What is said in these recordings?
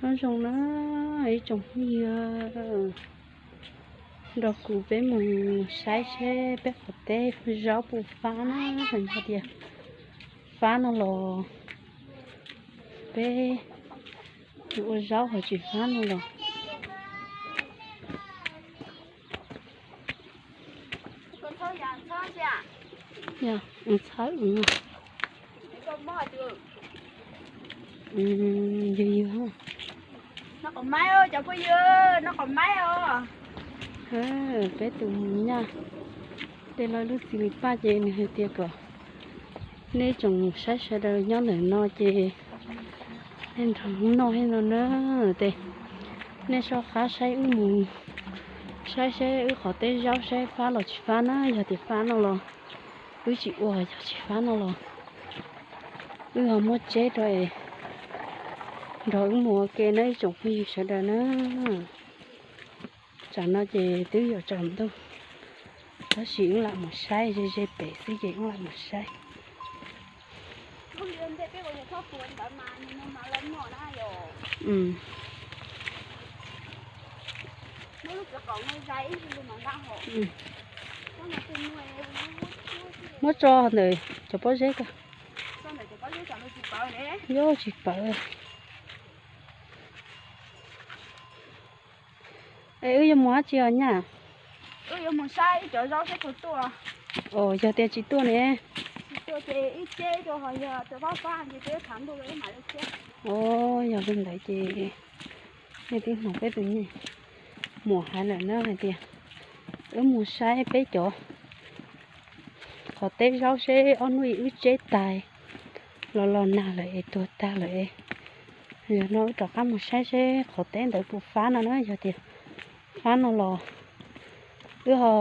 Nyob zoo na ib tsoom phooj ywg, nrog kuv peb mus saib seb peb qhov teb zaub puas fab na, yog tias fab no los peb ua zaub, ho tsis fab no los yog txhawb. Yog yus yus. Peb tus mus nyaj, tej laus lub txiv li paj ces nws hais tias kom nej tsoom saib sawv daws nyob ntawm no ces nej nrog noj thiab no na. Ces nej soj qab saib wb mus, saib seb wb qhov teb zaub saib fab los tsis fab na. Yog tias fab no los wb tsis ua, yog tsis fab no los wb ho muab tseb rau es nrog wb mus ua ke na ib tsoom phooj ywg sawv daws na. Tsam no ces twb yuav tsaus ntuj, tab sis wb lam mus saib ze ze pem xwb ces wb lam mus saib. Muab tso ntawm cov pob zeb ko. Yuav tsis pawv. Es wb yuav mus dab tsi os nyab? Os, yog tias tsis tuaj ne? Os, yog li ntawd ces nej twb hnov peb tus muam hais lawm na hais tias wb mus saib peb cov qhov teb zaub seb ob hnub wb tseb tag los los nag lawm es tuag tag lawm es yog no wb rov qab mus saib seb qhov teb ntawd puas fab no na. Yog tias fab no los wb ho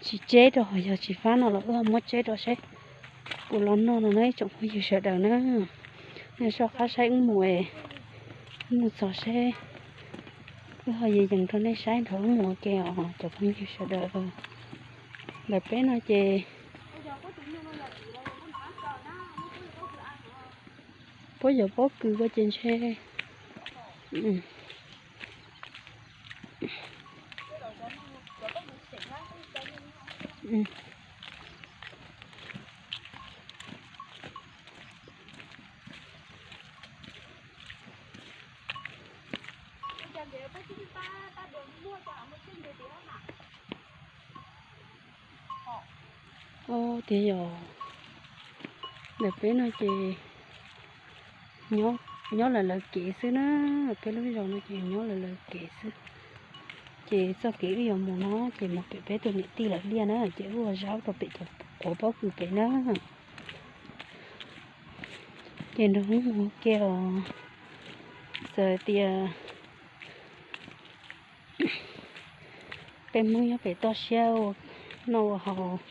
tsis tseb rau, yog tsis fab no los wb ho muab tseb rau seb puas los noj no na ib tsoom phooj ywg sawv daws na. Nej soj qab saib wb mus es, wb mus txog seb wb ho yees yees rau nej saib nrog wb mus ua ke os cov phooj ywg sawv daws. Ntawm peb no ces puab yog pob kws ko ces ntshe Tias yog ntawm peb no ces nyob lawv lawv kev xwb na, peb lub zos no ces nyob lawv lawv kev xwb. Ces txoj kev wb yuav mus no ces mus pem peb tus niam tij lawv liaj na, ces wb ua zaub rau pem cov quav pob kws pem na. Ces nrog wb mus ua ke os, txawm tias peb Hmoob nyob pem toj siab ua noj ua haus,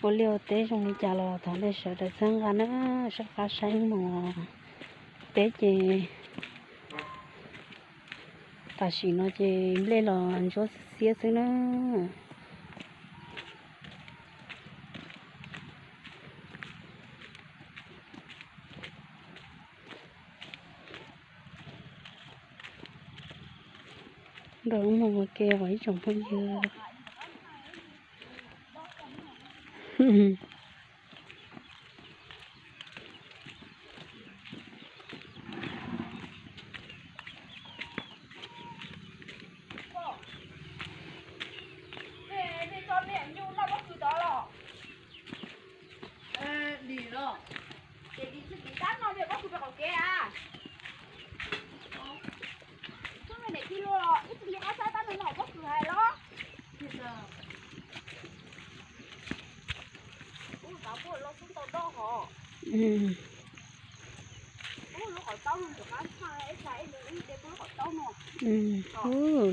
ua liaj ua teb zoo li cas los thov nej sawv daws txhawb nqa na, soj qab saib mus. Peb ces tam sim no ces nplej los ntsuab xiab xwb na. Nrog wb mus ua ke os ib tsoom phooj ywg.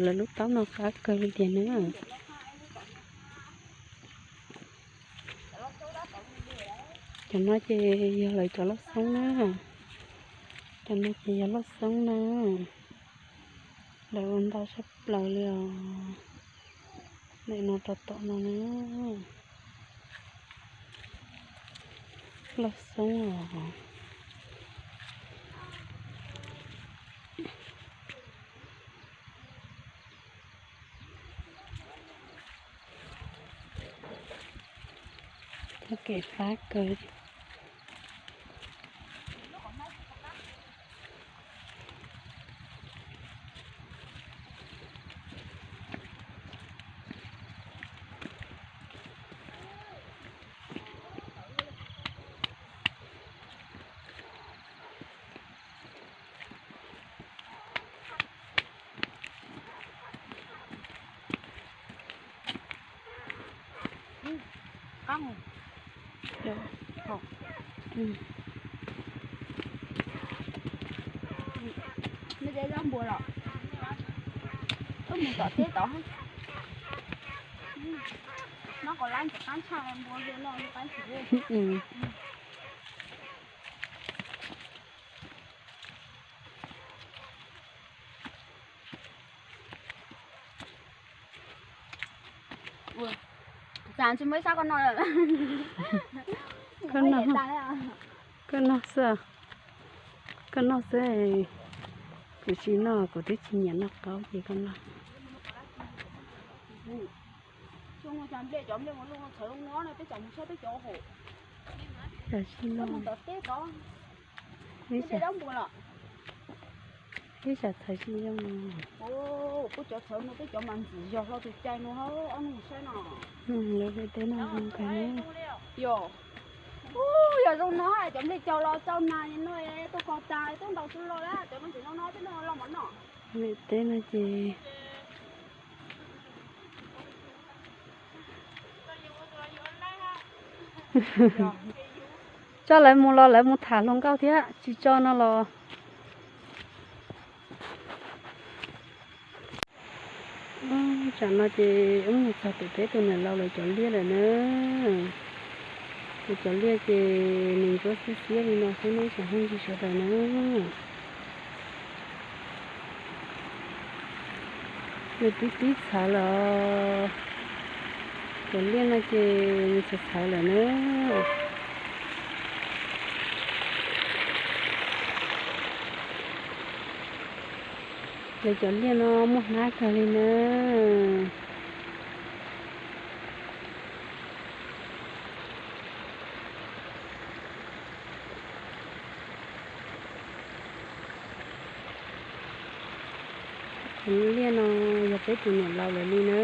Lawv lub taub no qab kawg li tiag na. Cov no ces yog lawv cov lauj xoob na. Cov no ces yog lauj xoob na. Lawv ua ntau tshaj plaws li os. Ntawm no rau tom no na. Lauj xoob os. Ua kev fab kawg. Nej de zaub npua los? Wb mus tom teb tod. Nyob qhov lab ntxim qab tshaj npua zoo no qab ntxim. Tsam tsis muaj ib sab koj noj. Koj noj xwb, koj noj xwb. Kuv tsis noj, kuv twb tsis nyiam noj qaub ces koj noj. Ib tsam txhawv tsis zoo. Kuv cov txhawv no peb cov mas ntxim yog hlo tus cai no ob nus saib no. Lawv teb no zoo kawg ne. Yog, yog zoo no cov nplej caug los txaus nas no tuaj kog tas tuaj ntaus tsis los lawm, cov no ntxim no no peb no los mov noj. Teb no ces tso lawv mus los lawv mus tham hluas nkauj thiab, tsis tso no los. Tsam no ces wb mus txog pem peb tus niam laus lawv cov liaj lawm na. Lawv cov liaj ces nws ntsuab xiab xiab li no xwb ne tsoom phooj ywg sawv daws na. Nws tib tib txhawv lawm. Cov liaj no ces nws txhawv txhawv lawm na. Lawv cov liaj no muaj hnab kawg li na. Cov liaj no yog peb tus niam laus lawv li na.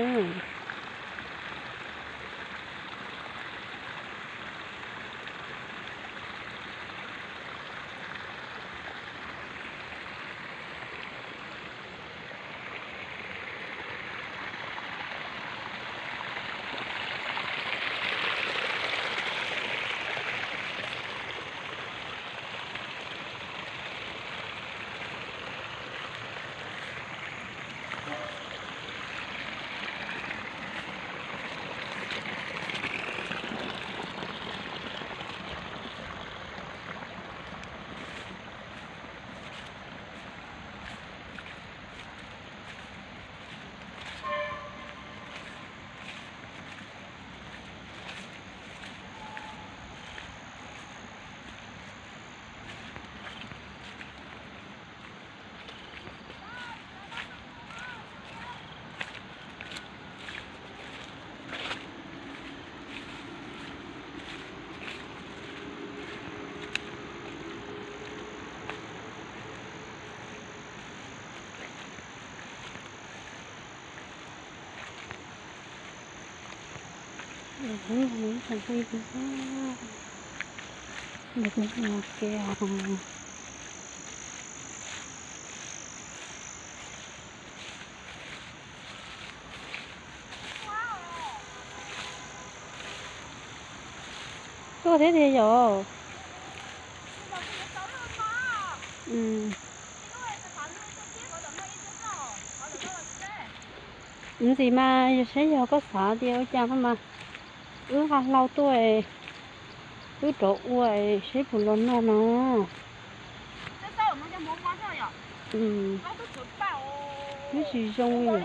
Tuaj thiab tiag yom. Ntxim mas yog saib yog koj xav tias ua cas no mas wb nqa hlau tuaj, wb rov ua saib puas los noj no. Twb tsis zoo li yom.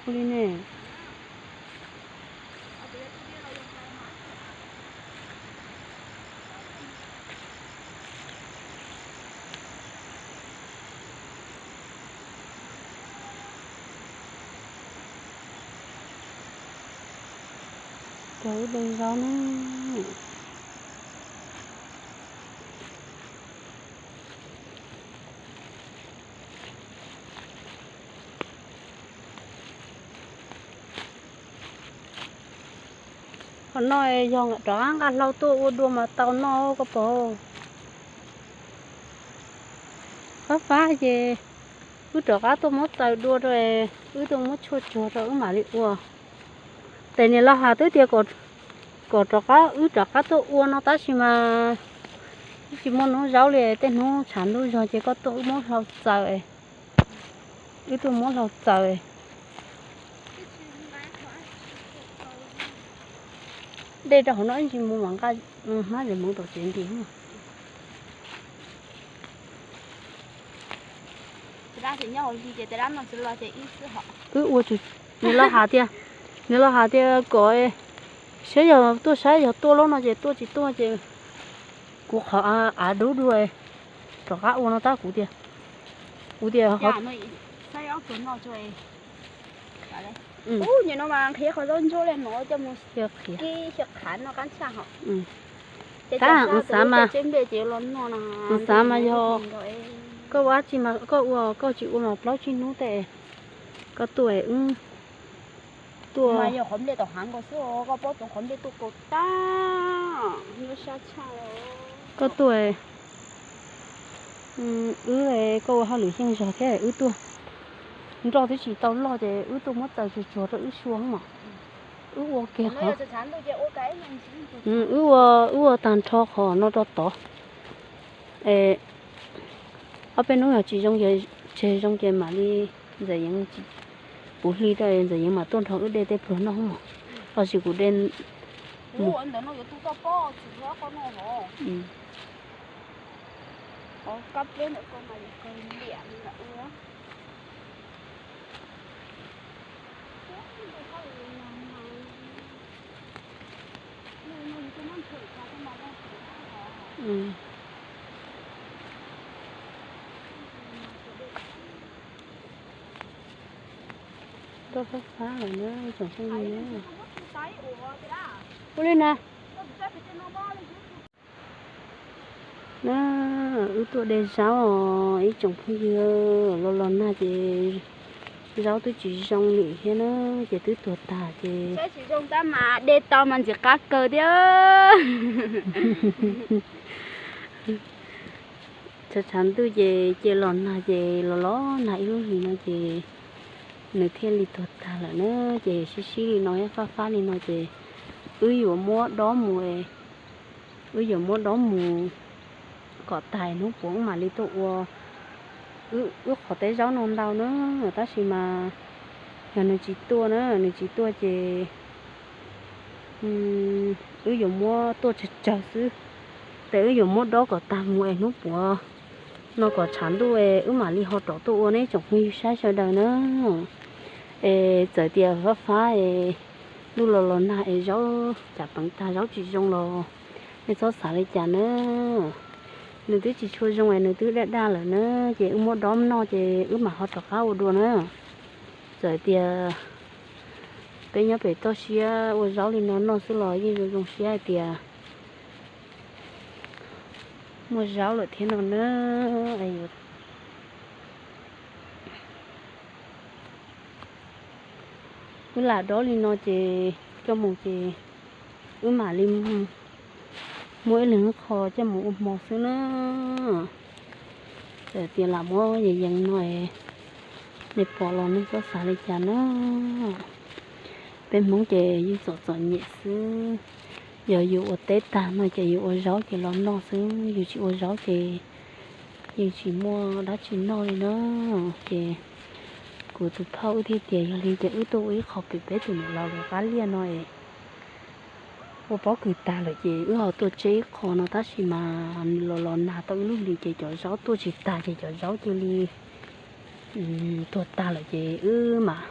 Ua li ne. Cov de zaub na. Qhov no yog rov qab nqa hlau tuaj ua dua mas tau noj koj pom. Fab fab ces wb rov qab tuaj muab txaws dua rau, wb tuaj muab tshuaj tsuag rau wb mam li ua. Tes niam laus has twb tias kom rov qab, wb rov qab tuaj ua no tab sis mas tsis muaj hnub zaub li, tej hnub tshav ntuj zog ces koj tuaj wb muab hlau txaws. Wb tuaj muab hlau txaws. Dej rau hauv no ib ntsis mus mam nqa hnab zem hmoov tom tsev nti. Wb ua, nws los has tias, nws los has tias kom saib yog tuaj saib yog tuaj lub no ces tuaj, tsis tuaj ces kuv qhov av dub dua rov qab ua no tab kuv tias, kuv tias tab xav mas, xav mas yog koj ua dab tsi mas koj ua, koj tsis ua mas plaub tsib hnub tej koj tuaj, wb tuaj. Mas yog qhov nplej tom hav nkaus xwb, koj paub tsoom qhov nplej tuaj kaus tag, nyob sab tshaj. Koj tuaj, wb, koj ua hauj lwm yeej zog thiab wb tuaj. Nroj twb tsis tau loj ces wb tuaj muab txaws tsuag tsuag rau wb sua mas. Wb ua kiag qhov, wb ua, wb ua tag nrho qhov no rau tod. Es ob peb hnub yog tsis zoo, tseg zoo ces mam li, Ntxawm Yeev tsis puv hli rau Ntxawm Yeev mam tuaj nrog wb de tej pluag noj mog. Los sis kuv de. Roj fab fab lawm na tsoom phooj ywg na. Ua li na. Na, wb tuaj de zaub os ib tsoom phooj ywg, los los nag ces zaub twb tsis zoo li thiab na, ces twb tuag tag ces. Saib tsis zoo tab mas de tau mas ntxim qab kawg thiab. Tshav tshav ntuj ces cia los nag ces los los nag ib lub hlis no ces nws thiaj li tuag tag lawm na. Ces sib sib li no thiab fab fab li no ces wb yuav muab dob mus, wb yuav muab dob mus kom tag hnub puav wb mam li tuaj ua. Wb qhov teb zaub no ntau na, tab sis mas yog nws tsis tuaj na, nws tsis tuaj ces wb yuav muab tuaj tsawg tsawg xwb. Ces wb yuav muab dob kom tag mus es hnub puav no kom tshav ntuj es wb mam li ho rov tuaj ua ne tsoom phooj ywg saib sawv daws na. Es txawm tias fab fab es ntuj los los nag es zaub cas peev tag zaub tsis zoo los nej txhob xav li cas na. Nws twb tsis tshua zoo es nws twb daj daj lawm na, ces wb muab dob noj ces wb mam ho rov qab ua dua na. Txawm tias peb nyob pem toj siab ua zaub li no noj xwb los yeej zoo zoo siab hais tias muaj zaub lawm thiab no na. Wb lam dob li no ces coj mus ces wb mam li muab ib leeg qho coj mus ua hmo xwb na. Txawm tias lam muab yees yees no, nej pom los nej txhob xav li cas na. Peb Hmoob ces yeej txom txom nyem xwb. Yog yus ua teb tag no ces yus ua zaub ces los noj xwb, yus tsis ua zaub ces yeej tsis muaj dab tsi noj li na. Ces kuv tus phauj wb thiaj tias yog li ces wb tuaj ua ib qho pem peb tus niam laus lawv qab liaj no es ua pob kws tag lawm ces wb ho tuaj tseb ib qho no tab sis mas los los nag tau ib lub hlis ces cov zaub tuaj tsis tag ces cov zaub cia li tuag tag lawm ces wb mam,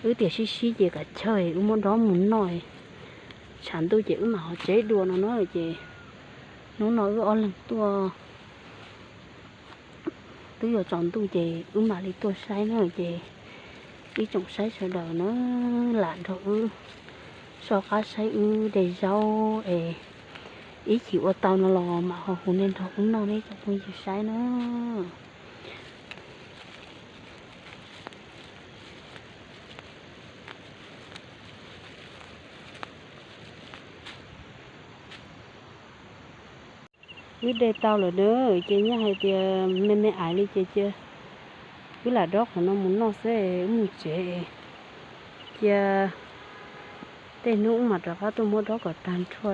wb tias sib sib ces kav chawj wb muab dob mus noj, tshav ntuj ces wb mam ho tseb dua no na. Ces hnub no wb ob leeg tuaj twb yuav tsaus ntuj ces wb mam li tuaj saib na. Ces ib tsoom saib sawv daws na, lam nrog wb Soj qab saib wb de zaub es ib chim ua tau no los mam ho hu nej nrog kuv noj ne ib tsoom phooj ywg saib na. Wb de tau lawm na, ces nyaj hais tias me me aiv li ces cia wb lam dob qhov no mus noj xwb, wb mus tsev. Cia tej hnub wb mam rov qab tuaj muab dob kom tag nrho.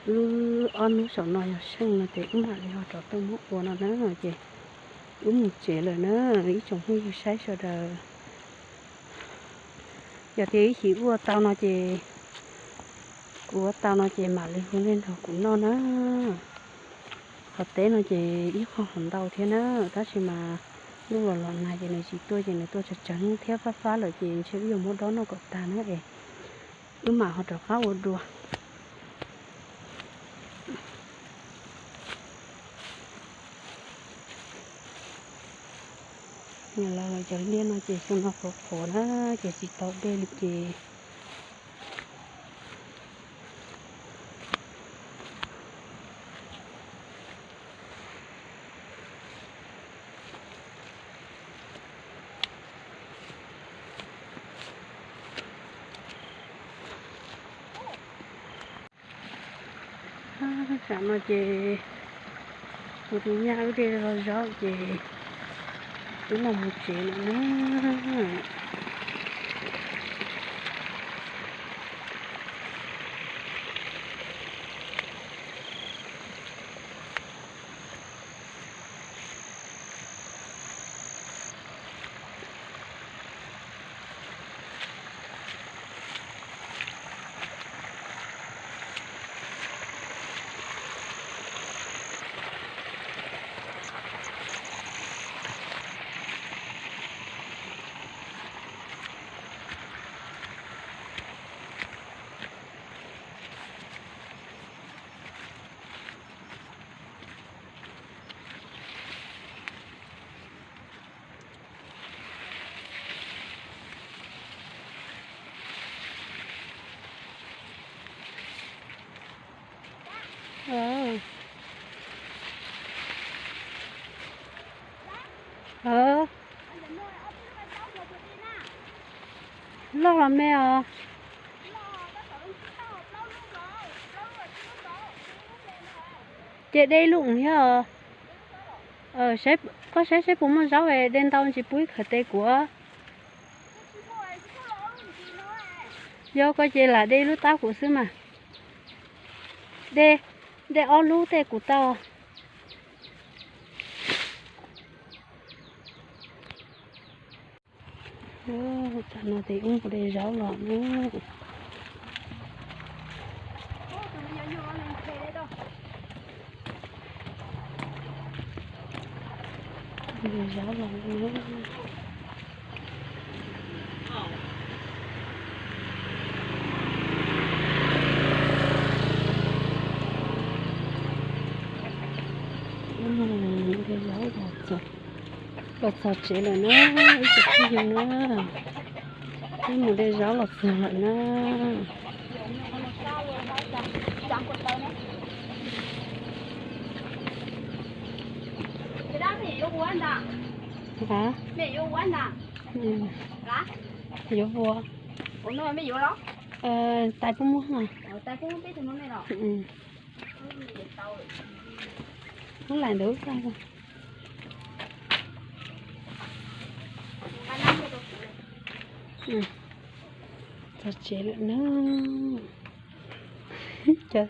Wb ob hnub saum no yog seej no ces wb mam li ho rov tuaj muab ua no na, ces wb mus tsev lawm na ib tsoom phooj ywg saib sawv daws. Yog tias ib chim ua tau no ces, kuv ua tau no ces mam li hu nej nrog kuv noj na. Qhov teb no ces ib qho hov ntau thiab na, tab sis mas ntuj los los nag ces nws tsis tuaj, ces nws tuaj tsawg tsawg hnub thiab fab fab lawm ces ntshe wb yuav muab dob noj kom tag na es wb mam ho rov qab ua dua. Los cov liaj no ces xyoo no qhuav qhuav na, ces tsis tau dej li ces. Tam no ces kuv tus nyab wb de los zaub ces wb mam mus tsev lawm na. Loj los me os. Ces de ib lub thiab os. Koj saib seb puas muaj zaub, de ntau ntsis pub ib khawm tes kuv. Yog koj ces lam de ib lub tab kuv xwb mas. De, de ob lub tej kuv tau. Tam no ces wb mus de zaub los na. De zaub los na. De zaub los txog, los txog tsev lawm na, ib tsoom phooj ywg na. Wb mus de zaub los txog lawm na. Yuav ua, tais pub muab no. Muab laim ntawd tag. Txog tsev lawm na. Cov